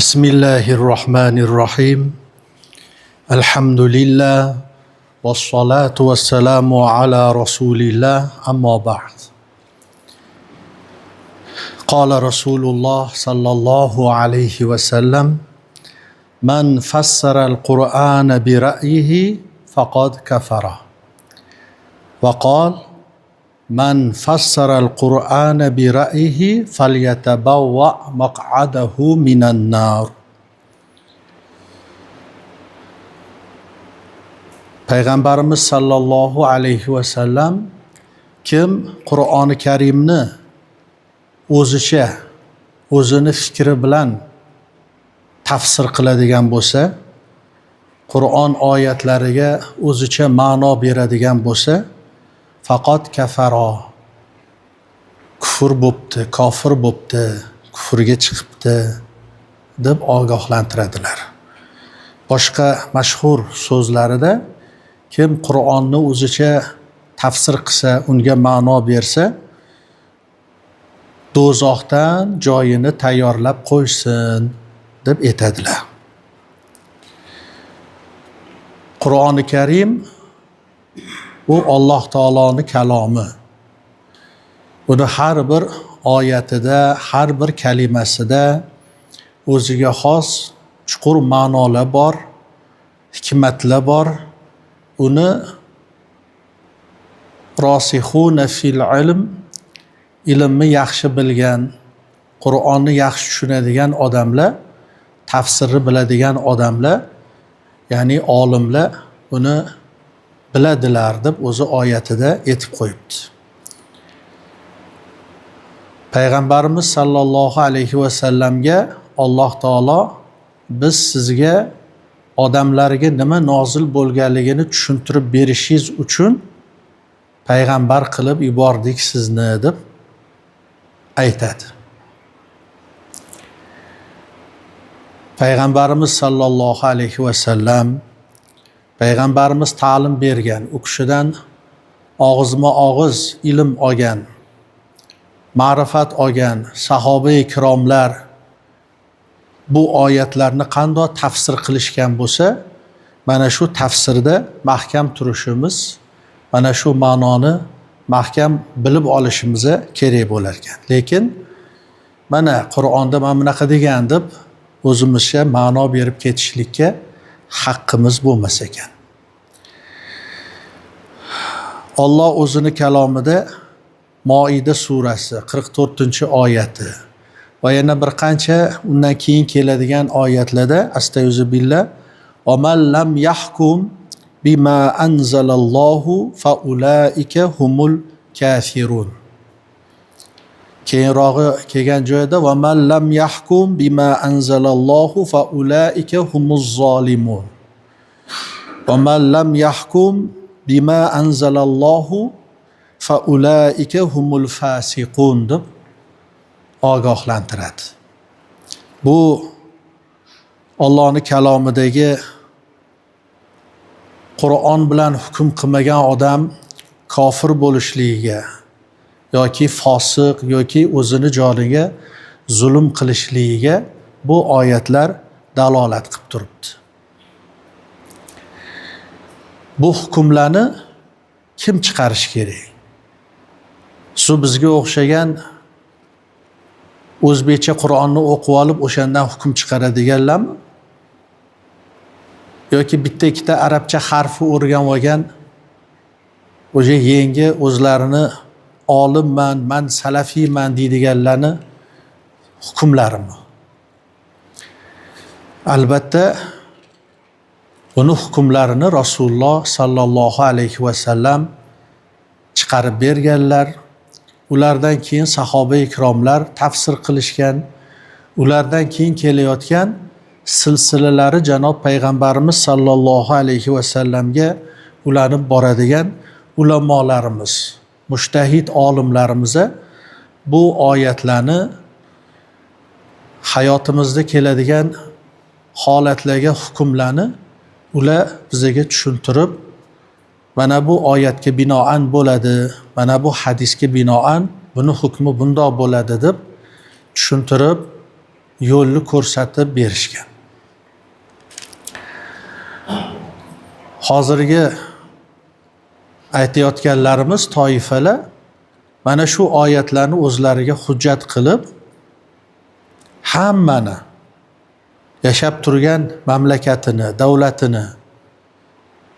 بسم الله الرحمن الرحيم. الحمد لله والصلاة والسلام على رسول الله أما بعد. قال رسول الله صلى الله عليه وسلم: من فسر القرآن برأيه فقد كفر. وقال: من فسر القرآن برأيه فليتبوأ مقعده من النار. Payg'ambarimiz sallallohu alayhi vasallam kim Qur'oni Karimni o'zicha, o'zini fikri bilan tafsir qiladigan bo'lsa, Qur'on oyatlariga o'zicha ma'no beradigan bo'lsa, faqat kafaro, kufr bo'pti, kofir bo'pti, kufrga chiqibdi deb ogohlantiradilar. Boshqa mashhur so'zlarida kim Qur'onni o'zicha tafsir qilsa, unga ma'no bersa, do'zaxdan joyini tayyorlab qo'ysin deb aytadilar. Qur'oni Karim u Alloh taoloning kalomi. Uni har bir oyatida, har bir kalimasida o'ziga xos chuqur ma'nolar bor, hikmatlar bor. Uni rosihuna fil ilm, ilmni yaxshi bilgan, Qur'onni yaxshi tushunadigan odamlar, tafsirni biladigan odamlar, ya'ni olimlar uni biladilar deb o'zi oyatida aytib qo'yibdi. Payg'ambarimiz sallallohu alayhi vasallamga Alloh taolo biz sizga odamlarga nima nozil bo'lganligini tushuntirib berishingiz uchun payg'ambar qilib yubordik sizni deb aytadi. Payg'ambarimiz sallallohu alayhi vasallam, payg'ambarimiz ta'lim bergan, u kishidan og'izma-og'iz ilm olgan, ma'rifat olgan sahoba ikromlar bu oyatlarni qanday tafsir qilishgan bo'lsa, mana shu tafsirda mahkam turishimiz, mana shu ma'noni mahkam bilib olishimiz kerak bo'lar ekan. Lekin mana Qur'onda mana bunaqa degan deb o'zimizcha ma'no berib ketishlikka haqqimiz bo'lmas ekan. Alloh o'zini kalomida Moida surasi 44-oyati va yana bir qancha undan keyin keladigan oyatlarda astayuzu billah va man lam yahkum bima anzalallohu fa ulaika humul kafirun. Keyinrog'i kelgan joyda va man lam yahkum bima anzalallohu fa ulaika humuz zolimun. Va man lam yahkum bima anzalallohu fa ulaika humul fasiqun deb ogohlantiradi. Bu Allohning kalomidagi Qur'on bilan hukm qilmagan odam kofir bo'lishligiga yoki fosiq yoki o'zini joniga zulm qilishligiga bu oyatlar dalolat qilib turibdi. Bu hukmlarni kim chiqarish kerak? Shu bizga o'xshagan o'zbekcha Qur'onni o'qib olib o'shandan hukm chiqaradiganlarmi? Yoki bitta ikkita arabcha harfi o'rganib olgan o'sha yangi o'zlarini olimman, man salafiyman deydiganlarni hukmlarimi? Albatta buni hukmlarini Rasululloh sallallohu alayhi vasallam chiqarib berganlar. Ulardan keyin sahoba ikromlar tafsir qilishgan. Ulardan keyin kelayotgan silsilalari janob payg'ambarimiz sallallohu alayhi vasallamga ulanib boradigan ulamolarimiz, mujtahid olimlarimiz bu oyatlarni hayotimizda keladigan holatlarga hukmlarni ular bizga tushuntirib, mana bu oyatga binoan bo'ladi, mana bu hadisga binoan buni hukmi bundoq bo'ladi deb tushuntirib yo'lni ko'rsatib berishgan. Hozirgi aytayotganlarimiz toifalar mana shu oyatlarni o'zlariga hujjat qilib hammani yashab turgan mamlakatini, davlatini,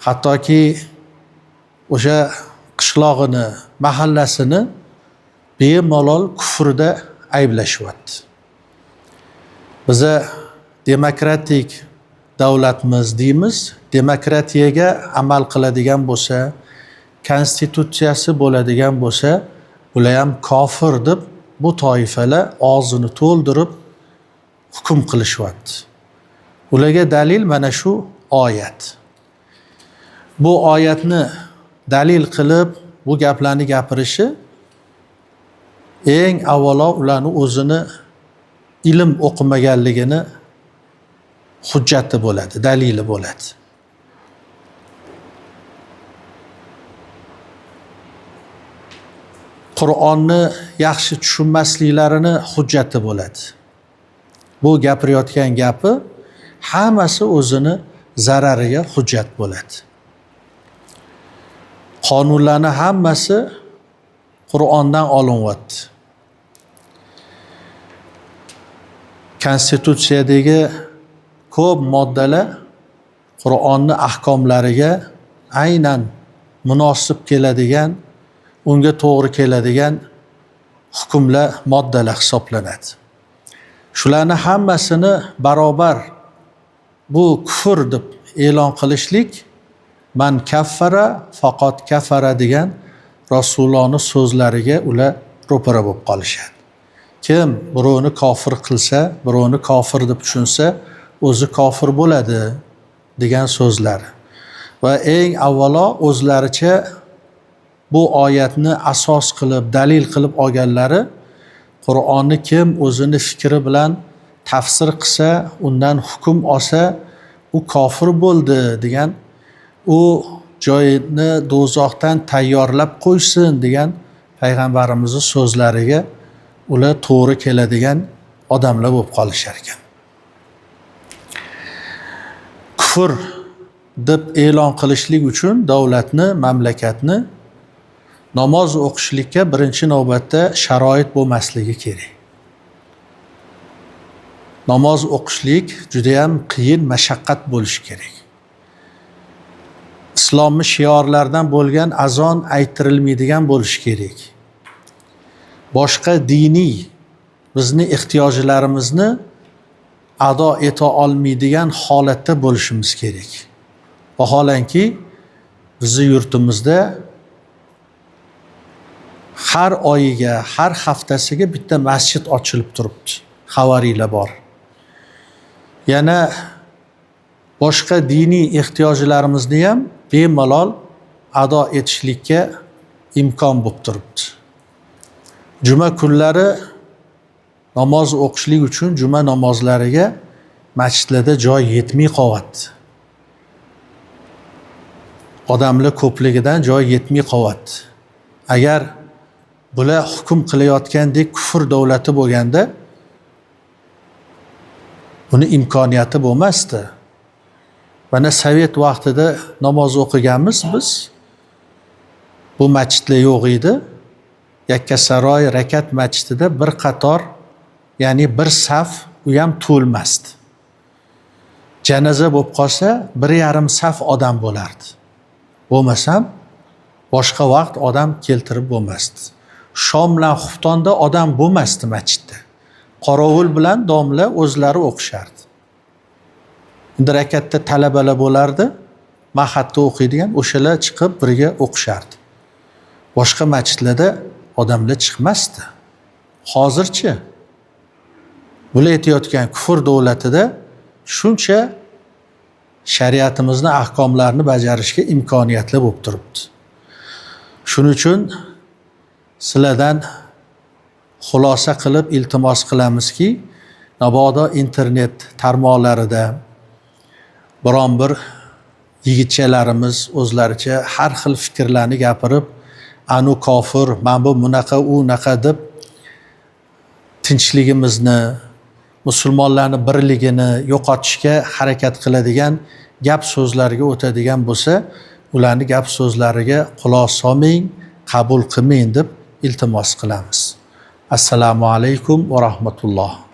hattoki o'sha qishlog'ini, mahallasini bemalol kufrda ayblashyapti. Biza demokratik davlatmiz deymiz, demokratiyaga amal qiladigan bo'lsa, konstitutsiyasi bo'ladigan bo'lsa, bular ham kofir deb bu toifalar og'zini to'ldirib hukm qilishyapti. Ularga dalil mana shu oyat. Bu oyatni dalil qilib bu gaplarni gapirishi eng avvalo ularni o'zini ilm o'qimaganligini hujjati bo'ladi, dalili bo'ladi. Qur'onni yaxshi tushunmasliklarini hujjati bo'ladi. Bu gapirayotgan gapi hammasi o'zini zarariga hujjat bo'ladi. Qonunlarni hammasi Qur'ondan olinyapti. Konstitutsiyadagi ko'p moddalar Qur'onni ahkomlariga aynan munosib keladigan, unga to'g'ri keladigan hukmlar, moddalar hisoblanadi. Shularni hammasini barobar bu kufr deb e'lon qilishlik man kaffara faqat kafara degan Rasulullohning so'zlariga ular ro'para bo'lib qolishadi. Kim birovni kofir qilsa, birovni kofir deb tushunsa, o'zi kofir bo'ladi degan so'zlari. Va eng avvalo o'zlaricha bu oyatni asos qilib, dalil qilib olganlari Qur'onni kim o'zini fikri bilan tafsir qilsa, undan hukm olsa, u kofir bo'ldi degan, u joyini do'zaxdan tayyorlab qo'ysin degan payg'ambarimizning so'zlariga ular to'g'ri keladigan odamlar bo'lib qolishar ekan. Kufr deb e'lon qilishlik uchun davlatni, mamlakatni namoz o'qishlikka birinchi navbatda sharoit bo'lmasligi kerak. Namoz o'qishlik juda ham qiyin, mashaqqat bo'lishi kerak. Islomni shiorlaridan bo'lgan azon aytirilmaydigan bo'lishi kerak. Boshqa diniy bizni ehtiyojlarimizni ado eta olmaydigan holatda bo'lishimiz kerak. Vaholanki bizni yurtimizda har oyiga, har haftasiga bitta masjid ochilib turibdi. Xabaringlar bor. Yana boshqa diniy ehtiyojlarimizni ham bemalol ado etishlikka imkon bo'lib turibdi. Juma kunlari namoz o'qishlik uchun juma namozlariga masjidlarda joy yetmay qolyapti. Odamlar ko'pligidan joy yetmay qolyapti. Agar bular hukm qilayotgandek kufr davlati bo'lganda buni imkoniyati bo'lmasdi. Mana sovet vaqtida namoz o'qiganmiz biz. Bu masjidlar yo'q edi. Yakkasaroy rakat masjidida bir qator, ya'ni bir saf, u ham to'lmasdi. Janoza bo'lib qolsa, 1,5 saf odam bo'lardi. Bo'lmasam boshqa vaqt odam keltirib bo'lmasdi. Shom bilan xuftonda odam bo'lmasdi masjidda. Qorovul bilan domla o'zlari o'qishardi. Endi rakatda talabalar bo'lardi, mahatda o'qiydigan, o'shalar chiqib birga o'qishardi. Boshqa masjidlarda odamlar chiqmasdi. Hozirchi bular aytayotgan kufr davlatida shuncha shariatimizni ahkomlarini bajarishga imkoniyatlar bo'lib turibdi. Shuning uchun sizlardan xulosa qilib iltimos qilamizki, mabodo internet tarmoqlarida biron bir yigitchalarimiz o'zlaricha har xil fikrlarni gapirib, anu kofir, mana bu bunaqa, u unaqa deb tinchligimizni, musulmonlarni birligini yo'qotishga harakat qiladigan gap so'zlarga o'tadigan bo'lsa, ularni gap so'zlariga quloq solmang, qabul qilmang deb iltimos qilamiz. Assalomu alaykum va rahmatulloh.